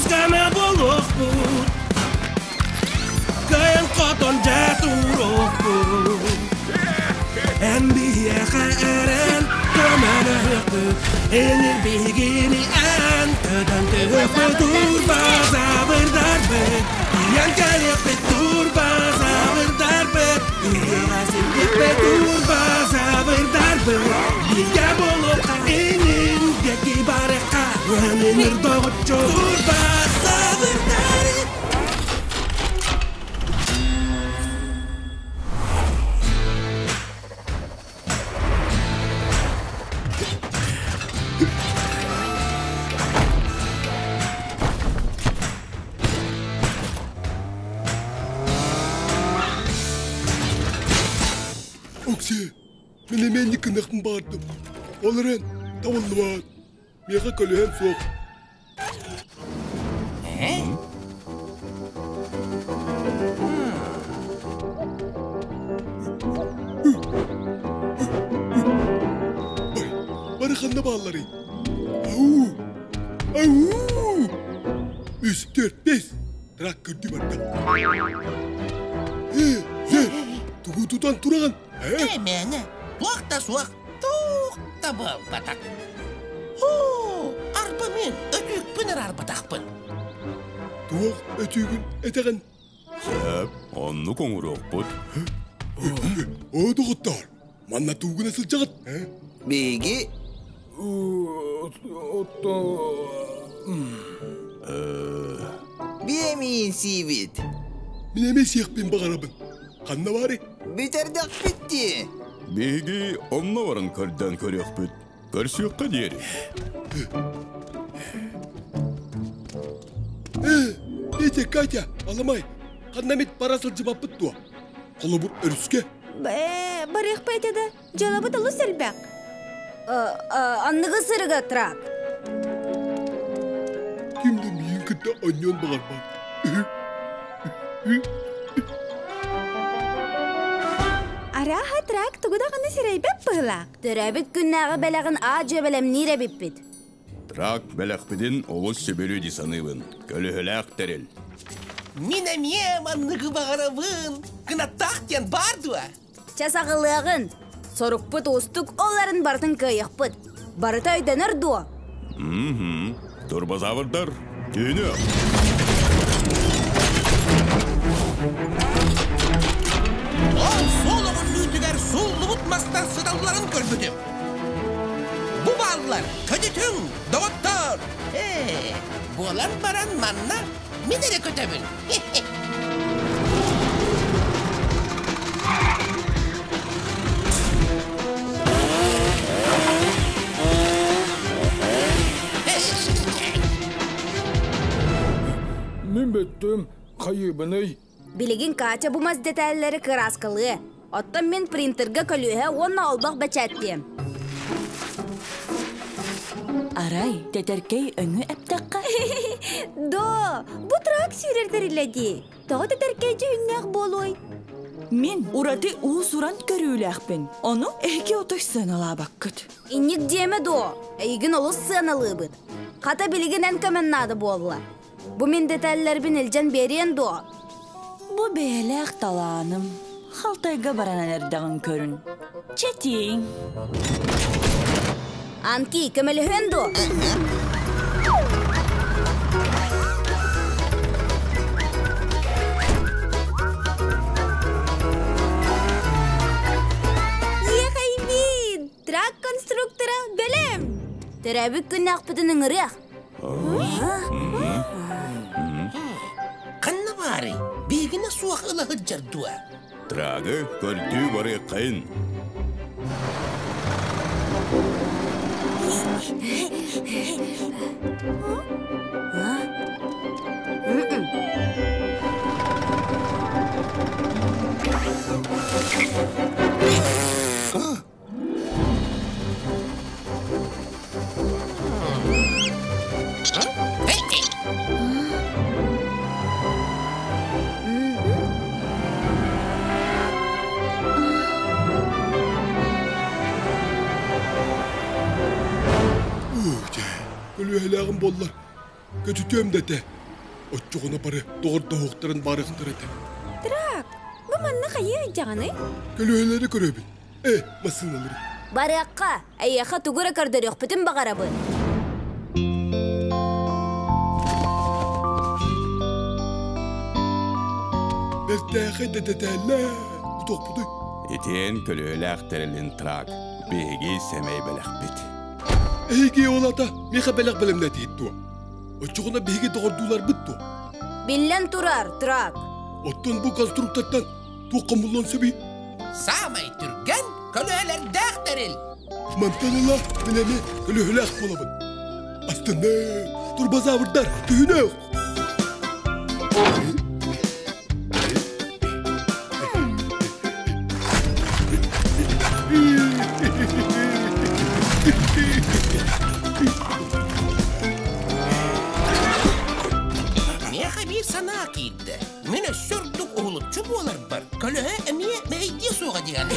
Күүскэме буолуохпут, Кыайан хотон дьэ туруохпут. Эн биһиэхэ эрэн көмөлөһүөхпүт, Энир биһигини эн көтөн түһүөхпүт. Турбазаврдарбыт, тиийэн кэлиэхпит. Турбазаврдарбыт, үһүөҕэ сирдиэхпит. Турбазаврдарбыт, бииргэ буолуохха, инин диэки барыахха, Уһаныныр доҕоччу турбазаврдар. Окси, мин эмиэ инник баардым. Ол эрэн, табыллыбат. Миэхэ көлөһөм суох. Бары ханна баалларый? Ау! Ау! Үс, төрт, бес! Трак көрдү барда. Э, э, тугу тутан тураҕын? Э, мээнэ, туох да суох, туох да буолбатах. Оо, арба мин өтүүкпүн араарбатахпын. Туох өтүүгүн этэҕин? Сөп, оннук оҥоруохпут. Оо, доҕоттоор, манна туугуна сылдьаҕыт? Биһиги Биэмиин сиибит. Мин эмиэ сиэхпин баҕарабын. Ханна баарый? Бүтэрдэхпит дии. Биһиги онно баран көрдөөн көрүөхпүт. Көрсүөххэ диэри. Э, Петя, Катя, аламай, ханна эмит бара сылдьыбаппыт дуо? Холобур, өрүскэ. Э, барыахпа этэ да, дьыалабыт олус элбэх. Анныгы сырыга трак. Ким да миигин кытта онньуон баҕарбат. Арааһа трак тугу даҕаны сирэйбэт быһыылаах. Төрөөбүт күннээҕи бэлэҕин аа-дьуо бэлэмниир эбиппит. Трак бэлэхпитин олус сөбүлүү дии саныыбын. Көлөһөлөөх тэрил. Мин эмиэ манныгы баҕарабын. Кынаттаах диэн баар дуо? Чэ саҕалыаҕын. Сорукпут уустук ол эрин барытын кыайыахпыт. Барыта өйдөнөр дуо? Мм. Турбозаврдар, түүнү. Ол суол оҕонньуутугар сууллубут мастар сыталларын көрбүтүм. Бу бааллар, көтүтүҥ, доҕоттоор! Ээ, буолан баран манна мин эрэ көтөбүн. Мин бүттүм, хайыыбыный? Билигин Катя бу мас дэтээллэри кырааскалыа. Оттон мин принтерга көлүөһэ уонна олбох бэчээттиэм. Арай, тэтэркэй өҥү эптэххэ? Доо, бу трак сүүрэр тэрилэ дии. Тоҕо тэтэркэй дьүһүннээх буолуой? Мин ураты уус-уран көрүүлээхпин. Ону эһиги отой сыаналаабаккыт. Инник диэмэ дуо? Эйигин олус сыаналыыбыт. Хата билигин эн көмөн наада буолла. Бу мин дэтээллэрбин илдьэн биэриэн дуо? Бу бэйэлээх талааным. Халтайга баран эрдэҕин көрүн. Чэтиҥ. Анки, көмөлөһүөн дуо? Ехайбин! Трак конструктора бэлэм! Төрөөбүт күннээхпитин ыҥырыах. Ханна баарый? Биһигини суох ыла сылдьар дуо? Трагы көрдүү барыаххайын. Көлүөһэлээҕим буоллар, көтүтүөм да этэ. Оччоҕуна бары доҕордоһуохтарын баарыахтара этэ. Трак, бу манна хайыы дьаҕаный? Көлүөһэлэри көрөбүн. Э, массыыналары. Барыахха, эйиэхэ тугу эрэ көрдөрүөхпүтүн баҕарабын. Бэртээхэй да дэтээллээ. Тутуохпутуй? Итиэн көлүөһэлээх тэрилин трак. Биһиги сэмэй бэлэхпит. Эһиги ол ата миэхэ бэлэх бэлэмнэтиит дуо? Оччоҕуна биһиги доҕордууларбыт дуо? Биллэн турар, трак. Оттон бу конструктортан туох хомуллуон сөбүй? Саамай түргэн көлөһөлөрдөөх тэрил. Мантан ыла мин эмиэ көлөһөлөөх буолабын. Астынным, турбозаврдар, түһүнүөх! Миэхэ биир санаа киирдэ. Мин өссө ордук уһулуччу буоларбар көлөһө эмиэ мэһэйдиэ суоҕа диэн.